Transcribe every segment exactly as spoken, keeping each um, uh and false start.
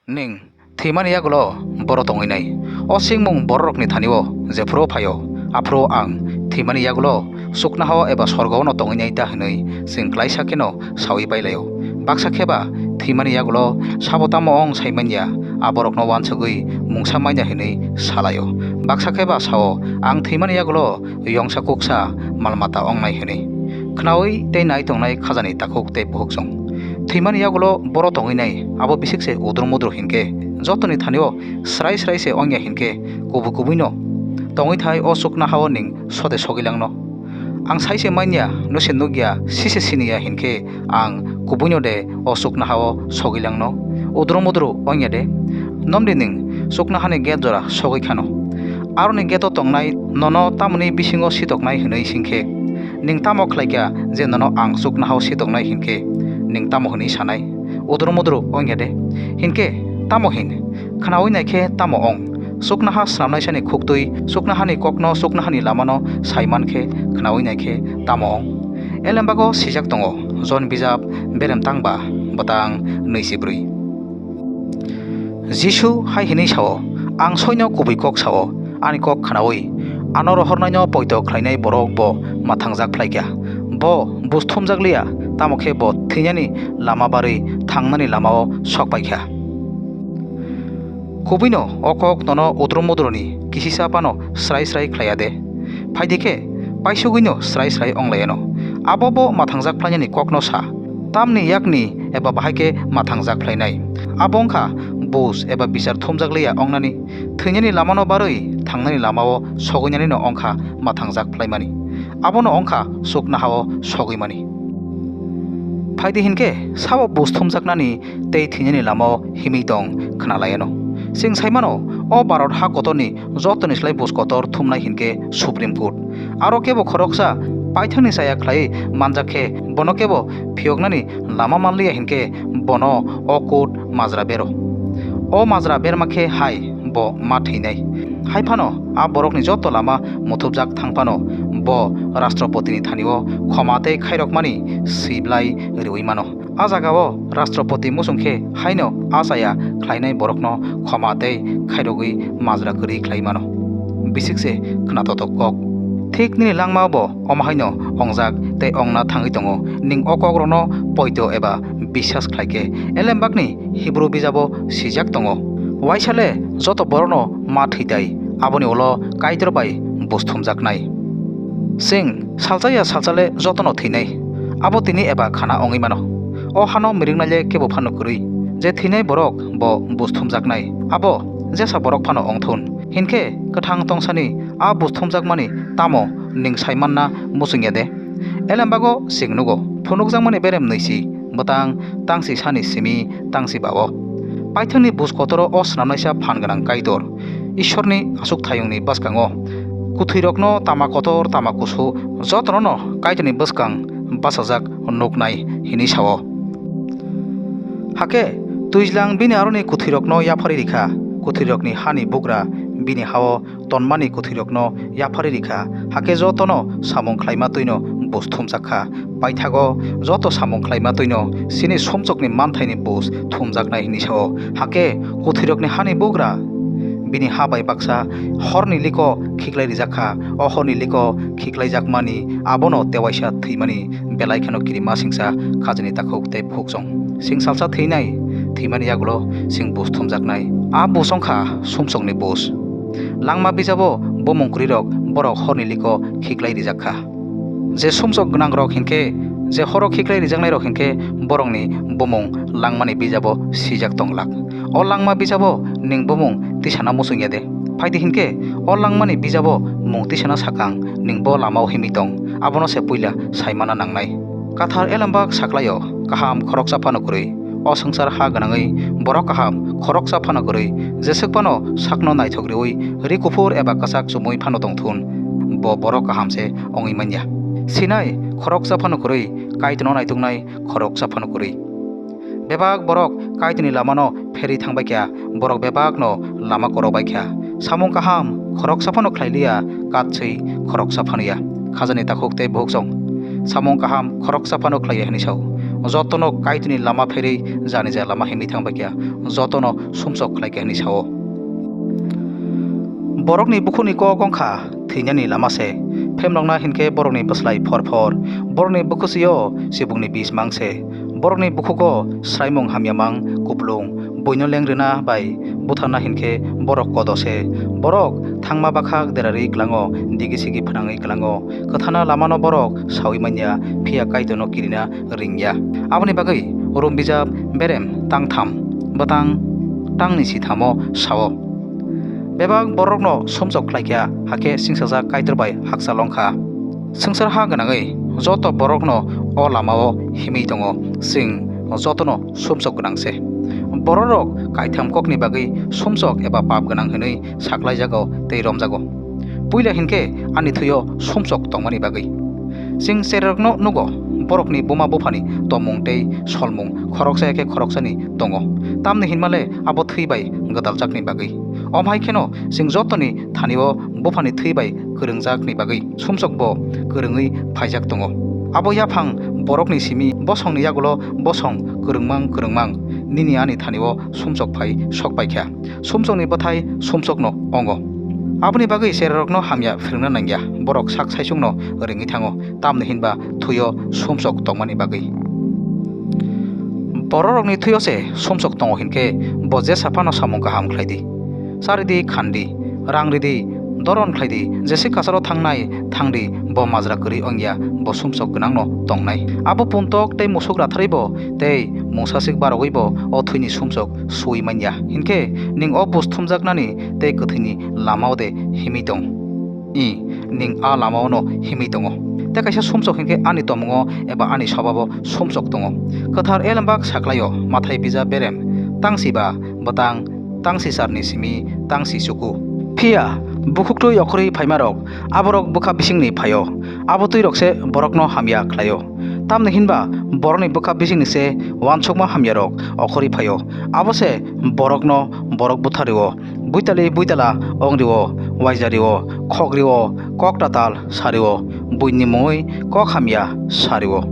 Ning thwimani yagulo boro tongwi nai. O swngmung bororokni thani-o jephuru phaio, aphuru ang thwimani yagulo chuknoha-o eba sorgo-ono tongwi nai da hwnwi chwng klaisa kheno saui pai lai-o. Baksa khe ba thwimani yagulo sabo tamo ong sai manya, a borokno uansugwi mungsa manya hwnwi sa lai-o. Baksa khe ba sa-o, ang thwimani yagulo yongsa kuksa mal mata ong nai hwnwi. Khnaui tei nai tongnai khajani takhuk tei bukhuk chwng. Thwimani yagulo boro tongwi nai, abo bisik se udru mudru hinkhe, jotoni thani-o srai srai se ongya hinkhe, kubui kubui no tongwi thai o chuknoha-o ning sode sogwi langno. Ang sai se manya, no se nukya, si se siniya hinkhe, ang kubui no de o chuknoha-o sogwi langno. Udru mudru ongya de, nomdi ning chuknohani gate jora sogwi khano. Aroni gate-o tongnai nono tamoni bisingo sitoknai hwnwi singkhe, ning tamo khlaikha je nono ang chuknoha-o sitoknai hinkhe, ning tamo hwnwi sanai? Udru mudru ongya de? Hinkhe tamo hin? Khnaui naikhe tamo ong? Chuknoha snamnaisani khuktwi chuknohani kokno chuknohani lamano sai mankhe khnaui naikhe tamo ong? Elembago sijak tongo, Jon bijap, berem tangba, bwtang nwi si brwi. Jisu hai hwnwi sao, "Ang soino kubui kok sao, ani kok khnaui ano rohornaino poito khlainai borok bo mwthangjak phlaikha. Bo bus thumjak liya, tamo khe bo thwinani lama barwi thangnani lamao sok paikha." Kubuino o kok nono udrum mudroni kisisa phano srai srai khlaiya de? Phaidi khe paisugwino srai srai onglaiyano. Abo bo mwthangjak phlainani kokno sa. Tamni yakni eba bahai khe mwthangjak phlainai? Abo wngkha bus eba bichar thumjak liya ongnani, thwinani lamano barwi thangnani lamao sogwinanino wngkha mwthangjak phlaimani. Abono wngkha chuknohao sogwimani. Phaidi hinkhe sabo bus thumjaknani tei thwinani lamao himwi tong khna laiano. Chwng sai mano, o Bharat ha kotorni jotoni slai bus kotor thumnai hinkhe Supreme Court. Aro kebo khoroksa paithakni chaya khlai manjak khe bono kebo phiyoknani lama manliya hinkhe bono o court majra bero. O majra berma khe hai bo ma thwinai. Hai phano a borokni joto lama muthubjak thang phano bo Rashtrapatini thani-o khoma tei khairokmani swiblai riui mano. A jagao Rashtrapati muchung khe haino a chaya khlainai borokno khoma tei khairogwi majra kwrwi khlai mano. Bisik se khna totok kok. Thik nini langma bo omo haino ongjak tei ongna thangwi tongo. Ning o kokrokno poito eba biswas khlai khe, elembakni Hibru bijabo swijak tongo, "Waisa le joto borokno ma thwi tai, aboni ulo Kaitor bai bus thumjaknai." Chwng salsa ya salsa le jotono thwinai, abo tini eba khana wngwi mano. O hano miringnai le kebo phano kwrwi, je thwinai borok bo bus thumjaknai, abo jesa borok phano wngthun. Hinkhe kwthang tongsani a bus thumjakmani tamo ning sai manna muchungya de? Elembago chwng nugo, phunukjakmani berem nwi si, bwtang tangsi sani simi tangsi bao. Paithakni bus kotoro o snamnaisa phan gwnang Kaitor, Ishwarni achukthayungni bwskango kwthwirokno tama kotor tama kusu jotono Kaitorni bwskang bachajak nuknai hwnwi sao. Hakhe twijlang bini aroni kwthwirokno yapharwi rikha, kwthwirokni hani bugra bini hao tonmani kwthwirokno yapharwi rikha, hakhe jotono samung khlaima twino bus thumjak kha. Paithago joto samung khlaima twino chini sumsokni manthaini bus thumjaknai hwnwi sao. Hakhe kwthwirokni hani bugra bini ha bai baksa horni liko khiklai rijak kha. O horni liko khiklaijakmani abono tewaisa thwimani belai kheno kirima singsa khajani takhuk tei bukhuk chwng. Chwng salsa thwinai, thwimani yagulo chwng bus thumjaknai. A bus wngkha sumsokni bus. Langma bijabo bumung kwrwirok borok horni liko khiklai rijak kha. Je sumsok gwnangrok hinkhe, je horo khiklai rijaknairok hinkhe borokni bumung langmani bijabo swijak tonglak. O langma bijabo ning bumung tisana muchungya de? Phaidi hinkhe o langmani bijabo mung tisana sakang ning bo lamao himwi tong, abono se puila saimana nangnai. Kathar elembak saklaio, kaham khoroksa phano kwrwi. O swngchar ha gwnangwi borok kaham khoroksa phano kwrwi, jeswk phano sakno naithok riui ri kuphur eba kwchak chumui phano tongthun, bo borok kaham se wngwi manya. Sinai khoroksa phano kwrwi Kaitorno naituknai khoroksa phano kwrwi. Bebak borok Kaitorni lamano pherwi thangbai kha, borok bebakno lama korokbai kha. Samung kaham khoroksa phano khlai liya, katswi khoroksa phano ya. Khajani takhuk tei bukhuk chwng samung kaham khoroksa phano khlai ya hwnwi sao. jotono Kaitorni lama pherwi janija lama himwi thangbaikha, jotono sumsok khlaikha hwnwi sao. Borokni bukhukni kok wngkha thwinani lama se, phemlokna hinkhe borokni bwslai phor phor, borokni bwkhwsio chibukni bis mang se, borokni bukhugo sraimung hamya mang kuplung, buino leng rwna bai butharna hinkhe borok kodo se, borok thangma bakhak derarwi klango, digi sigi phnangwi klango, kwthana lamano borok saui manya, phiya Kaitorno kirina ringya. Aboni bagwi Rom bijap berem tangtham bwtang tangni sithamo sao. Bebak borokno sumsok khlaikha, hakhe singsajak Kaitor bai hakchal wngkha. Swngchar ha gwnangwi joto borokno o lamao himwi tongo, chwng jotono sumsok gwnang se. Bororok kaitham kokni bagwi sumsok eba pap gwnang hwnwi saklaijago tei romjago. Puila hinkhe ani thwio sumsok tongmani bagwi. Chwng chererokno nugo, borokni buma buphani tongmung tei solmung khoroksa ya khe khoroksani tongo, tamni hinmale abo thwi bai gwdaljakni bagwi. Omo hai kheno chwng jotoni thanio buphani thwi bai kwrwngjakni bagwi sumsokbo kwrwngwi phaijak tongo. Abo yaphang borokni simi bosongni yagulo bosong kwrwngmang kwrwngmang nini ani thanio sumsok phai sok paikha. Sumsokni bwthai sumsokno ongo. Aboni bagwi chererokno hamya phwrwngna nangya, borok sak saichungno ringwi thango, tamni hinba thwio sumsok tongmani bagwi. Bororokni thwio se sumsok tongo hinkhe bo jesa phano samung kaham khlai di. Cha ridi, khan di, rang ridi, doron khlai di, jese kasaro thangnai thang di, bo majra kwrwi wngya, bo sumsok gwnangno tongnai. Abo puntok tei musuk ratharwi bo tei mungsasik barogwi bo o thwini sumsok sui manya. Hinkhe ning o buj thumjaknani tei kwthwini lamao de himwi tong? I, ning a lamaono himwi tongo. Tei kaisa sumsok hinkhe ani tomungo eba ani sobabo sumsok tongo. Kwthar Elembak saklaio, Mathai bijap berem tangsi ba bwtang tangsi charni simi tangsi chuku. Phiya bukhuktwi okhorwi phaimarok, aborok bwkha bisingni phaio, abo twirok se borokno hamya khlaio. Tamni hinba borokni bwkha bisingni se uansukma hamyarok okhorwi phaio, abo se borokno borok buthario, buitali buitala ongrio, uaijario, khokrio, kok tatal sario, buini mungwi kok hamya sario.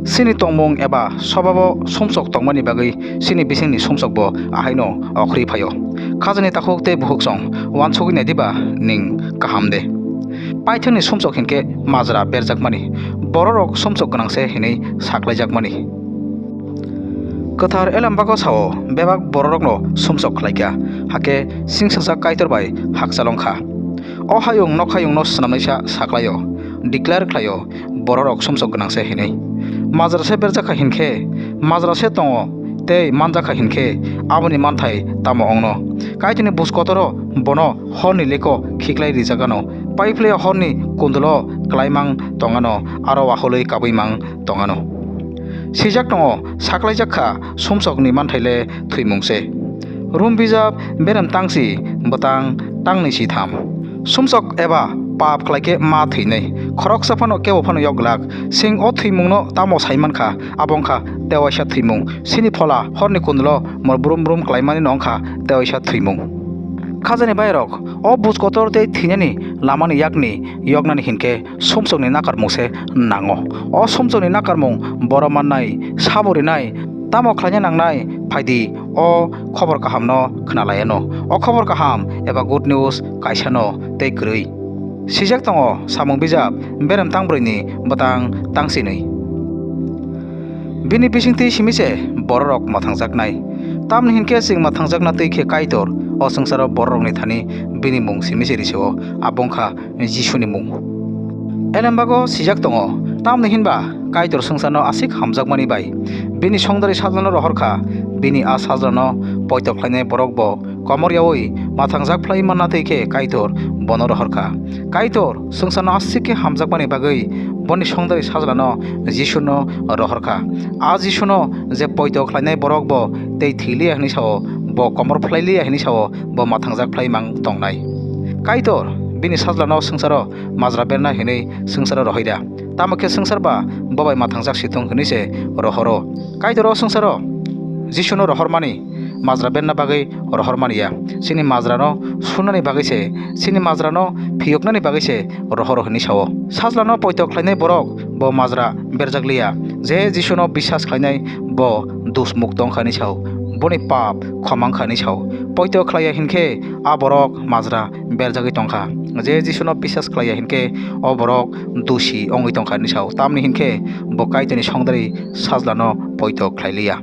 Chini tongmung eba sobabo sumsok tongmani bagwi chini bisingni sumsokbo ahaino okhorwi phaio. Khajani takhuk tei bukhuksong uansugwi nai diba ning kaham de? Paithakni sumsok hinkhe majra berjakmani, bororok sumsok gwnang se hinwi saklaijakmani. Kwthar Elembago sao, bebak bororokno sumsok khlaikha, hakhe singsajak Kaitor bai hakchal wngkha. O hayung nokhayungno swnamnaisa saklaio, declare khlaio, bororok sumsok gwnang se hinwi. Majra se berjak kha hinkhe, majra se tongo tei manjak kha hinkhe, aboni manthai tamo wngno? Kaitorni buj kotoro bono horni leko khiklai rijak ano, paiphlaiya horni kundulo klaimang tong ano, aro waholwi kabwi mang tong ano. Swijak tongo, saklaijak kha, sumsokni manthai le thwimung se. Rom bijap berem tangsi bwtang tangni sitham. Sumsok eba pap khlai khe ma thwinai. Khoroksa phano kebo phano yok glak. Chwng o thwimungno tamo sai man kha? Abo wng kha tewaisa thwimung. Chini phola horni kundulo mor brum brum klaimani no wng kha tewaisa thwimung. Khajani bairok, o buj kotor tei thwinani lamani yakni yoknani hinkhe sumsokni nakarmung se nango. O sumsokni nakarmung borok mannai, sabo rinai, tamo khlaina nangnai, phaidi o khobor kahamno khna laiano. O khobor kaham eba good news kaisano tei kwrwi. Swijak tongo samung bijap berem tang brwini bwtang tang sinwi. Bini bisingtwi simi se bororok mwthangjaknai. Tamni hinkhe chwng mwthangjakna twi khe Kaitor o swngcharo bororokni thani bini mung simi se risio, abo wng kha Jisuni mung. Elembago swijak tongo, tamni hinba Kaitor swngcharno aswk hamjakmani bai bini songdari sajlano rohor kha, bini a sajlano poito khlainai borok bo komor yaui mwthangjak phlai manna twi khe Kaitor bono rohor kha. Kaitor swngcharno aswk khe hamjakmani bagwi boni songdari sajlano Jisuno rohor kha. A Jisuno je poito khlainai borok bo tei thwi liya hwnwi sao, bo komor phlai liya hwnwi sao, bo mwthangjak phlai mang tongnai. Kaitor bini sajlano swngcharo majra berna hwnwi swngcharo rohorya. Tamo khe swngchar ba bo bai mwthangjak si thung hwnwi se rohoro. Kaitor o swngcharo Jisuno rohormani majra berna bagwi rohormani ya. Chini majrano sunani bagwi se, chini majrano phiyoknani bagwi se rohoro hwnwi sao. Sajlano poito khlainai borok bo majra berjak liya. Je Jisuno biswas khlainai bo dusmukto wngkha hinwi sao, boni pap khoma wngkha hinwi sao. Poito khlaiya hinkhe a borok majra berjagwi tongkha. Je Jisuno biswas khlaiya hinkhe o borok dusi wngwi tongkha hinwi sao, tamni hinkhe bo Kaitorni songdari sajlano poito khlailiya.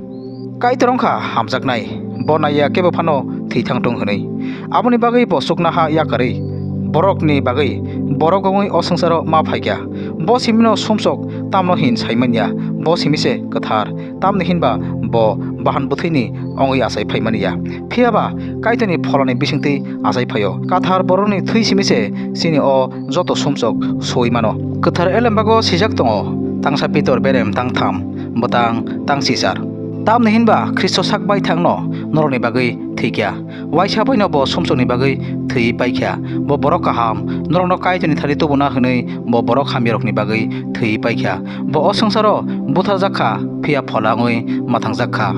Kaitor wngkha hamjaknai, bo naiya kebo phano thwi thang tung hwnwi. Aboni bagwi bo chuknoha yakarwi borokni bagwi borok wngwi o swngcharo ma phaikha. Bo simino sumsok tamno hin saimanya, bo simi se kwthar, tamni hinba bo bahan bwthwini wngwi achai phaimani ya. Phiya ba Kaitorni pholani bisingtwi achai phaio. Kathar borokni thwi simi se chini o joto sumsok sui mano. Kwthar elembago swijak tongo, tangsa Pitor berem tangtham, bwtang tangsichar. Tamni hinba Khristo sak baithangno norokni bagwi thwikha. Waisa baino bo sumsokni bagwi thwi paikha. Bo borok kaham, norokno Kaitorni thani tubuna hwnwi bo borok hamyarokni bagwi thwi paikha. Bo o swngcharo butharjak kha, phiya phola wngwi mwthangjak kha.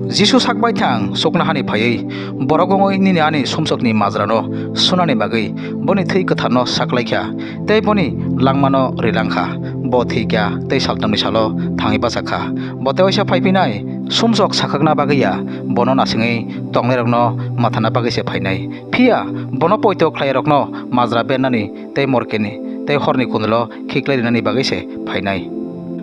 Jisu sak baithang chuknohani phaiwi borok wngwi nini ani sumsokni majrano sunani bagwi boni thwi kwtharno saklaikha tei boni langmano rilangkha. Bo thwikha tei saltamni salo thangwi bachakha. Bo tei waisa phaiphinai sumsok sakhakna bagwi ya, bono nasingwi tongnairokno mwthana bagwi se phainai. Phiya bono poito khlairokno majra bernani tei morkeni tei horni kundulo khiklai rinani bagwi se phainai.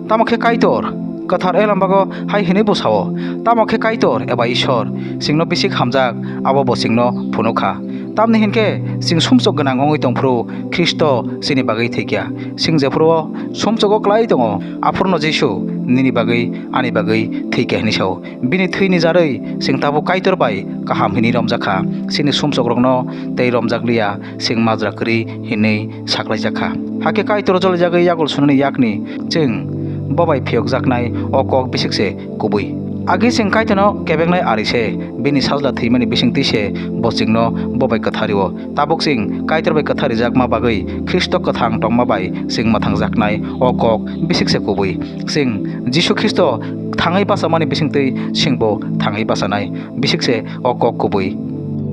Tamo khe Kaitor kwthar elembago hai hwnwi bo sao, tamo khe Kaitor eba Ishwar chwngno bisik hamjak, abo bo chwngno phunukha. Tamni hinkhe chwng sumsok gwnang wngwi tongphuru Khristo chini bagwi thwikha. Chwng jephuru o sumsogo klai tongo, aphurno Jisu nini bagwi, ani bagwi thwikha hwnwi sao. Bini thwini jarwi chwng tabuk Kaitor bai kaham hwnwi romjakha, chini sumsokrokno tei romjakliya, chwng majra kwrwi hwnwi saklaijakha. Hakhe Kaitor jolijagwi yagul sunani yakni chwng bo bai phiyokjaknai o kok bisik se kubui. Agi chwng Kaitorno kebeknai ari se, bini sajla thwimani bisingtwi se bo chwngno bo bai kwthario. Tabuk chwng Kaitor bai kwtharijakma bagwi Khristo kwthang tongma bai chwng mwthangjaknai o kok bisik se kubui. Chwng Jisu Khristo thangwi bachamani bisingtwi chwngbo thangwi bachanai bisik se o kok kubui.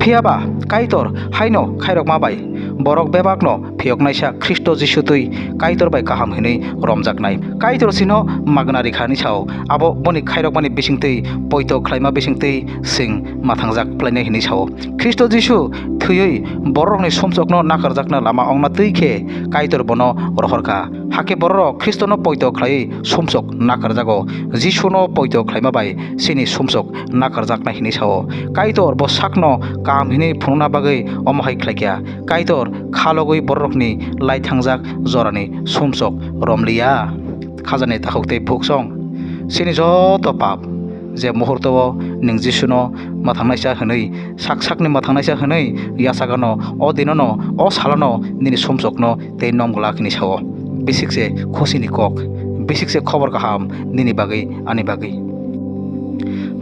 Phiya ba Kaitor haino khairokma bai borok bebakno phiyoknaisa Khristo Jisu twi Kaitor bai kaham hwnwi romjaknai. Kaitor chwngno magna rikha hwnwi sao, abo boni khairokmani bisingtwi poito khlaima bisingtwi chwng mwthangjak phlainai hwnwi sao. Khristo Jisu thwiwi borokni sumsokno nakarjakna lama ongna twi khe Kaitor bono rohorkha. Hakhe bororok Khristono poito khlaiwi sumsok nakarjago. Jisuno poito khlaima bai chini sumsok nakarjaknai hwnwi sao. Kaitor bo sakno kaham hwnwi phunukna bagwi omo hai khlaikha. Kaitor khalogwi bororokni laithangjak jorani sumsok romliya. Khajani takhuk tei phuksong, chini joto pap je muhurto o nwng Jisuno mwthangnaisa hwnwi, sak sakni mwthangnaisa hwnwi yachakano, o dinono, o salano nini sumsokno tei nom glak hwnwi sao. Bisik se khusini kok, bisik se khobor kaham nini bagwi, ani bagwi.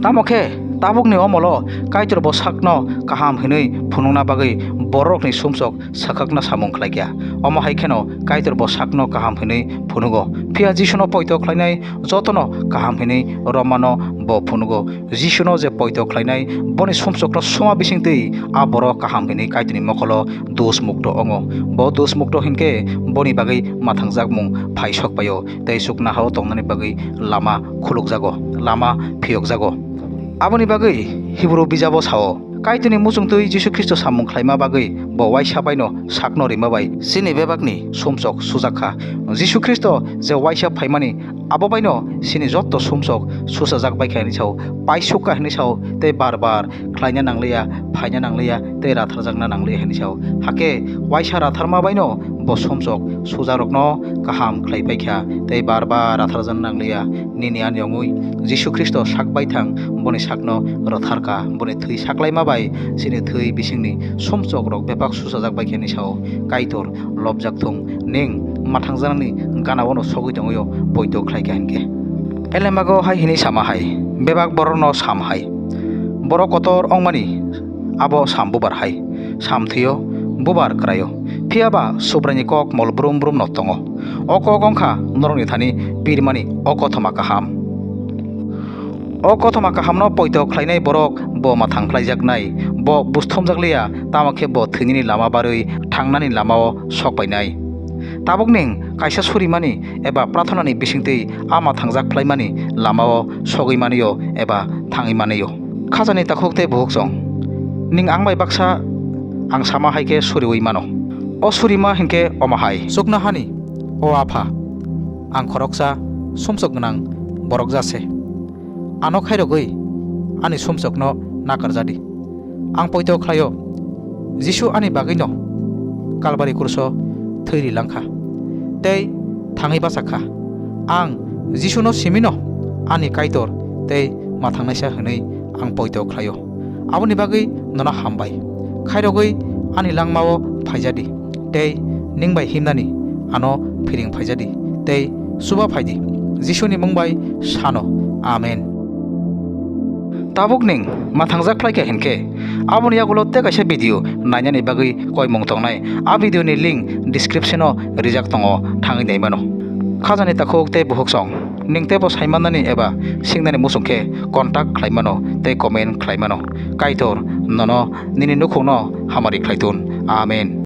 Tamo khe tabukni omolo Kaitor bo sakno kaham hwnwi phunukna bagwi bororokni sumsok sakhakna samung khlaikha. Omo hai kheno Kaitor bo sakno kaham hwnwi phunugo. Phiya Jisuno poito khlainai jotono kaham hwnwi romano bo phunugo. Jisuno je poito khlainai, boni sumsokno suma bisingtwi a borok kaham hwnwi Kaitorni mokolo dus mukto wngo. Bo dus mukto hinkhe boni bagwi mwthangjakmung phai sok paio tei chuknohao tongnani bagwi lama khulukjago, lama phiyokjago. Aboni bagwi Hibru bijabo sao, Kaitorni muchungtwi Jisu Khristo samung khlaima bagwi bo waisa baino sakno rima bai chini bebakni sumsok sujak kha. Jisu Khristo je waisa phaimani, abo baino chini jotto sumsok susajak bai kha hwnwi sao, paisuk kha hwnwi sao, tei bar bar khlaina nangliya, phaina nangliya, tei ratharjakna nangliya hwnwi sao. Hakhe waisa ratharma baino bo sumsok sujakrokno kaham khlai paikha, tei bar bar ratharjakna nangliya. Nini ani ongwi Jisu Khristo sak baithang boni sakno rwtharkha, boni thwi saklaima bai chini thwi bisingni sumsokrok bebak susajak baikha hwnwi sao. Kaitor lobjak thung, nwng mwthangjaknani gana-o no sogwi tongwio poito khlaikha hinkhe. Elemago hai hwnwi sama hai, bebak borokno sam hai, borok kotor ongmani abo sam bubar hai, sam thwio, bubar kwraio. Phiya ba Subraini kok mol brum brum no tongo. O kok wngkha norokni thani pirmani o kothoma kaham. O kothoma kahamno poito khlainai borok bo mwthang khlaijaknai, bo busthumjakliya, tamo khe bo thwinani lama barwi thangnani lamao sok painai. Tabuk ning kaisa surimani eba prathanani bisingtwi a mathangjak phlaimani lamao sogwi manio eba thangwi manio. Khajani takhuk tei buhuk chong, ning ang bai baksa ang sama hai khe suriwi mano. O surima hinkhe omo hai: Chuknohani O Apha, ang khoroksa sumsok gwnang borok ja se. Ano khairogwi ani sumsokno nakar ja di. Ang poito khlaio, Jisu ani bagwino Kalbari kruso thwi ri lang kha tei thangwi bacha kha. Ang Jisuno simino ani Kaitor tei Mathangnaisa hwnwi ang poito khlaio. Aboni bagwi nono hambai. Khairogwi ani langmao phai ja di tei ning bai himnani ano phiring phai ja di tei chuba phai di. Jisuni mung bai sano, Amen. Tabuk ning mathangjak phlai kha hinkhe, aboni yagulo tei kaisa video nainani bagwi koimung tongnai. A video ni link description o rijak tongo, thangwi nai mano. Khajani takhuk tei buhuk chong, ning teibo sai mannani eba singnani muchung khe contact khlai mano tei comment khlai mano. Kaitor nono nini nukhungno hamari khlai tun. Amen.